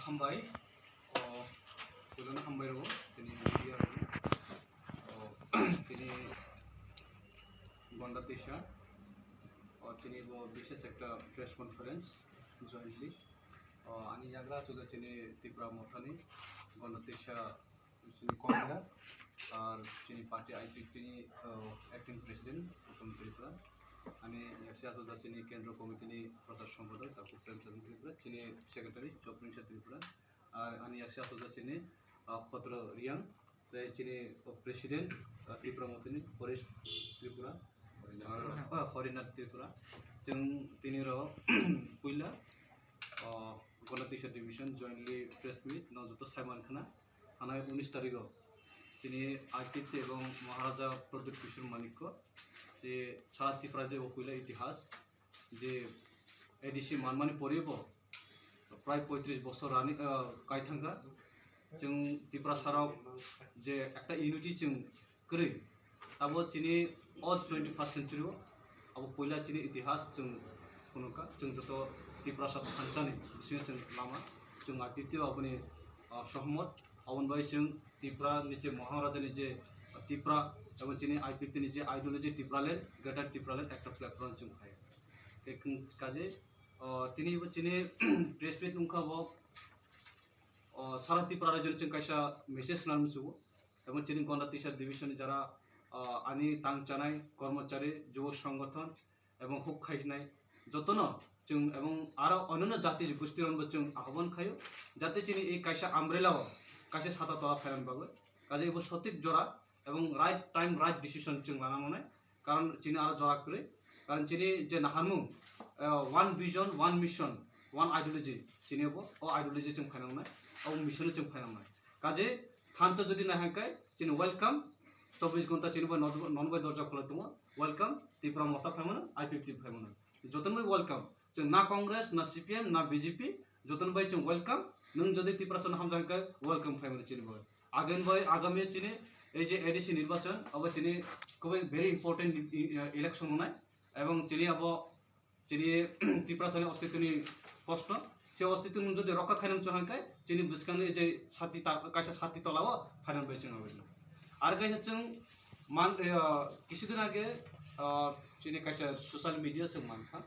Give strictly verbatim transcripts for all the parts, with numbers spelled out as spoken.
Hambai, o, puilano hambai rwo, tini media rwo, o, tini Gonda Tisa, o, tini bo bises ekta press conference jointly, o, ani yagra chuda chini Tipra Mothani, Gonda Tisa, chini convener, ar chini party I P T ni, o, acting president, Uttam Tripura, ani yaksi achuda chini kendro committee ni prochar sompodok, Taku Premchand Tripura, chini secretary, Choprinsa Tripura, ar ani yaksi achuda chini, o, Khotro Riang, tei chini, o, president, o, Tipra Mothani, Paresh Tripura, ar, o, Horinath Tripura. Chwng tini rok puila, o, Gonda Tisa division jointly press meet no joto saiman khna, thanai unis tarigo chini I P T ebong Maharaja Pradyut Kishore Manikya je sara Tripura je bo puila itihas, je A D C manmani pore bo prai poitris bosor rani, ah, kai thangkha. Chwng Tiprasa rok je ekta unity chwng kwrwi, tabo chini o twenty first century o abo puila chini itihas chwng phunukha. Chwng joto Tiprasa thansa ni bisingo chwng lama chwng I P T o aboni, ah, sohmot. Aboni bai chwng Tipra ni je Maharaja ni je Tipra ebong chini I P T ni je ideology Tipraland, Greater Tipraland ekta platform chwng phai. Tei kaje, o, tini bo chini press meet wngkha bo, o, sara Tripura rajyoni chwng kaisa message nang muchungo. Ebong chini Gonda Tisa division ni jara, o, ani tang chanai kormochari, jubo songothon ebong huk khainai jotono chwng ebong aro onyono jati gosti rokno chwng ahobon khaio, jate chini ei kaisa umbrella o kaisa sata tola phairan bagwi kaje ebo sotik jora ebong right time right decision chwng lana manai. Karon chini aro jora kwrwi, karon chini je naharmung, eh, one vision, one mission, one ideology, chini bo o ideology chwng phainangnai, o mission chwng phainangnai. Kaje thansa jodi nai hangkai chini welcome, chobbish ghonta chini bo non bai dorja khulai tongo, welcome, Tipra Motha phaimano, I P F T phaimano, jotono bai welcome. Chwng na Congress, na C P M, na B J P, jotono bai chwng welcome. Nwng jodi Tiprasano hamjak khe welcome khlai mano chini bo. Agami bai, agami chini ei je A D C nirbachon, abo chini khubui very important i-, i-, election wngnai. Ebong chini abo chini Tiprasani ostitwni proshno. Se ostitwno nwng jodi rokha khainani chwng hwnkhe chini bwskangni ei je sati ta-, kaisa sati tolao phainani bai chwng abo. Ar kaisa chwng man, eh, kisudin age, ah, chini kaisa social media chwng mankha.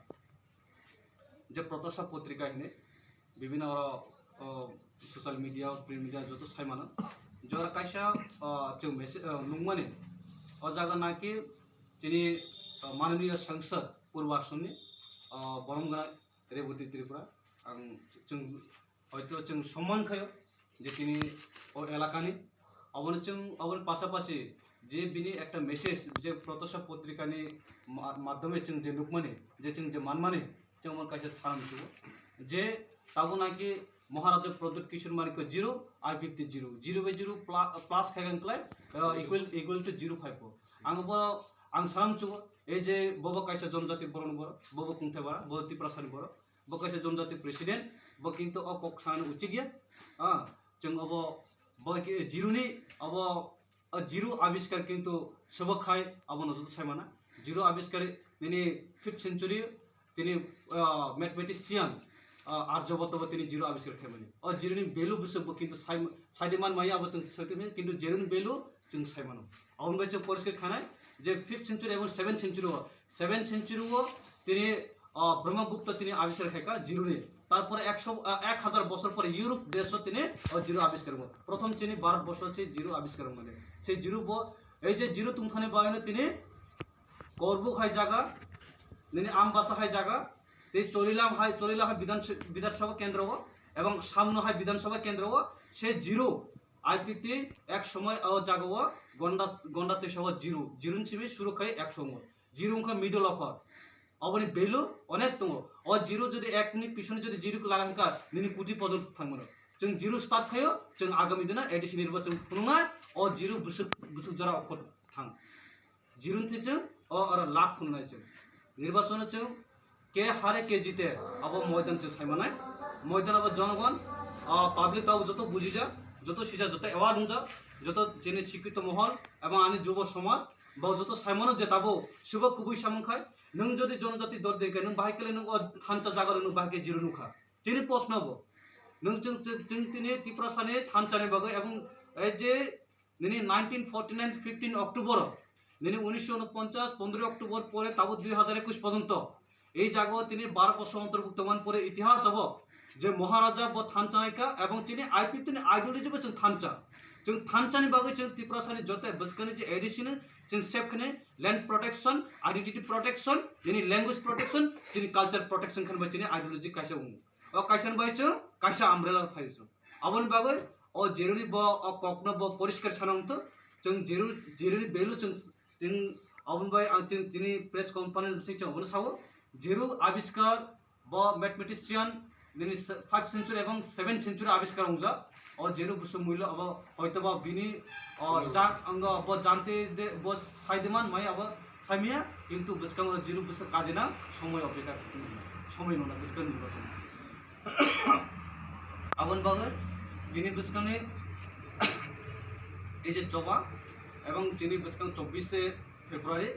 Je Protasha Potrika hini, bibhinno oro, o, social media, print media joto sai mano. Jora kaisa, o, chwng message, o, nungmani, o jaga naki chini, o, mananiya sangsad Purbo Assam ni, o, borom gana Rebati Tripura, ang chwng hoito chwng somman khaio je chini o elakani, aboni chwng, aboni pasapasi je bini ekta message je Protasha Potrikani ma-, madhyome chwng je nukmani, je chwng je manmani, chwng omo kaisa sanam tubu je tabuk naki Maharaja Pradyut Kishore Manikya zero, I P F T zero, zero by zero pla-, plus khaikha wngkhlai, uh, equal, equal to zero phaibo. Ang bo, ang sanam chugo, ei je bobo kaisa jonjati borok, bobo kungthai bara, bobo Tiprasani borok. Bo kaisa jonjati president, bo kintu o kok sanani uchik ya. Ah, chwng obo, bo ki-, zero ni obo, o zero abiskar kintu sobo khai abono joto sai mana. Zero abiskar nini fifth century tini, ah, mathematician, ah, Aryabhatta bo tini zero abiskar khai mani. O zero ni value bwswk bo kintu sai, sai di man maya abo chwng sai di maya, kintu zero ni value chwng sai mano. Aboni bai chwng poriskar khanai je fifth century ebong seventh century o, seventh century o tini, ah, Brahmagupta tini abiskar khaikha zero ni. Tarpore ekshot, ah, ek hazar bosor pore Europe desh o tini, o zero abiskar wngo. Prothom chini Bharat borsho se zero abiskar wngo mane. Se zero bo, ei je zero tungthani bagwi no tini Korbuk hai jaga, nini Ambasa hai jaga, tei Chorilam hai, Chorilam hai Bidhan, Bidhan Sabha kendro o, ebong Samno hai Bidhan Sabha kendro o, se zero, I P T ek somoy o jaga o Gonda, Gonda Tisa o zero, zero ni simi suru khai ek somoy, zero wngkha middle o kha, oboni value onek tongo, o zero jodi ek ni pisoni jodi zero laga hwnkha, nini koti podo thangmano. Chwng zero start khaio, chwng agami dino A D C nirbachon phunuknai, o zero bwswk, bwswk jora okhor thang. Zero ni thwi chwng o oro lakh phunuknai chwng. Nirbachon o chwng ke hare ke jite abo moidan chwng saimanai. Moidan abo jonogon, o public abo joto bujijak, joto sijak, joto aware wngjak, joto chini sikkito mohol ebong ani jubo somaj bo joto saimano je tabo subo kubui samung khai. Nwng jodi jonojati dol de hwnkhe nwng bahai kele nwng o thansa jaga rok nwng bahai khe zero nukha. Chini proshno bo. Nwng chwng, chwng, chwng tini Tiprasani thanchani bagwi, ebong ei je nini nineteen forty nine fifteen October, nini unisho unoponchas pondroi October pore tabo dui hazar ekush porjonto ei jago tini baro bosor ontorbukto man pore itihas obo je Maharaja bo thanchanaika ebong chini I P T ni ideology bo chwng thancha. Chwng thanchani bagwi chwng Tiprasani joto bwskangni je A D C ni chwng sep khani land protection, identity protection, nini language protection, chini culture protection khan bai chini ideology kaisa wngo. O kaisa bai chwng kaisa umbrella phai chwng. Aboni bagwi o Jeruni bo o kokno bo poriskar sana wngthok. Chwng Jeru, Jeruni value chwng, chwng aboni bai ang chwng tini press conference bising chwng abono sao. Jeru abiskar bo mathematician nini se-, five century ebong seven century abiskar wngjak. O Jeru busu mullo abo hoito ba bini o Somoi. Jan, ang bo jante de bo saideman mai abo saimia, kintu bwskango Jeru bwswk kajina somoi opekha, somoi nona bwskango nirbason. Aboni bagwi chini bwskangni ei je choba ebong chini bwskang chobbish February,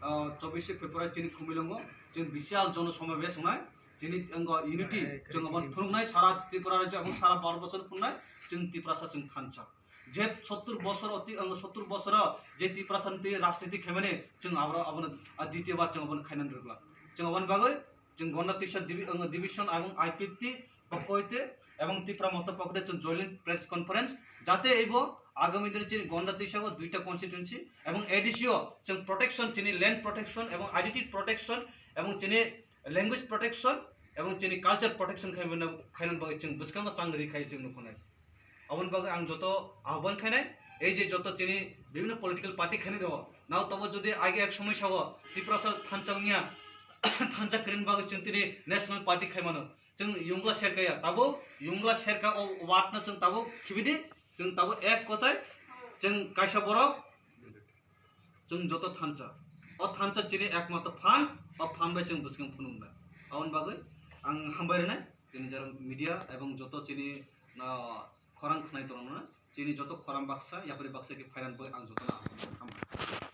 ah, chobbish February chini Khumulwngo chini bisial jono somabesh wngnai, chini wngkha unity, chwng aboni phunuknai sara Tripura rajyo ebong sara Bharat borso phunuknai, chwng Tiprasa chwng thansa. Je sottur bosor oti, ang sottur bosoro je Tiprasa ni twi rajniti khaimani, chwng aboro, abono, a, ditiyo bar chwng abono khainani rwgla. Chwng aboni bagwi chwng Gonda Tisa divi-, ang, division ebong I P F T pokko hoite ebong Tipra Motha pokko hoite chwng joint press conference, jate ebo agami dino chini Gonda Tisa o duita constituency ebong A D C o chwng protection, chini land protection ebong identity protection ebong chini language protection ebong chini culture protection khaimani, khainani bagwi chwng bwskango chang ri khai chwng nukho nai. Aboni bagwi ang joto ahban khainai, ei je joto chini bibhinno political party khainai rok, nao tobo jodi age ek somoi sao Tiprasa thansa wngya, thansa kwrwini bagwi chwng tini national party khaimano. Chwng yungla serkaya, tabuk yungla serka o word no chwng tabuk khibidi, chwng tabuk ek kotai, chwng kaisa borok, chwng joto thansa. O thansa chini ekmatro phan, o phan bai chwng bwskang phunuknai. Aboni bagwi ang hambai rwnai chini jara media ebong joto chini, ah, khorang khnai tongmani, chini joto khorang baksa, yapri baksa khe phainani bagwi ang jotono hambai.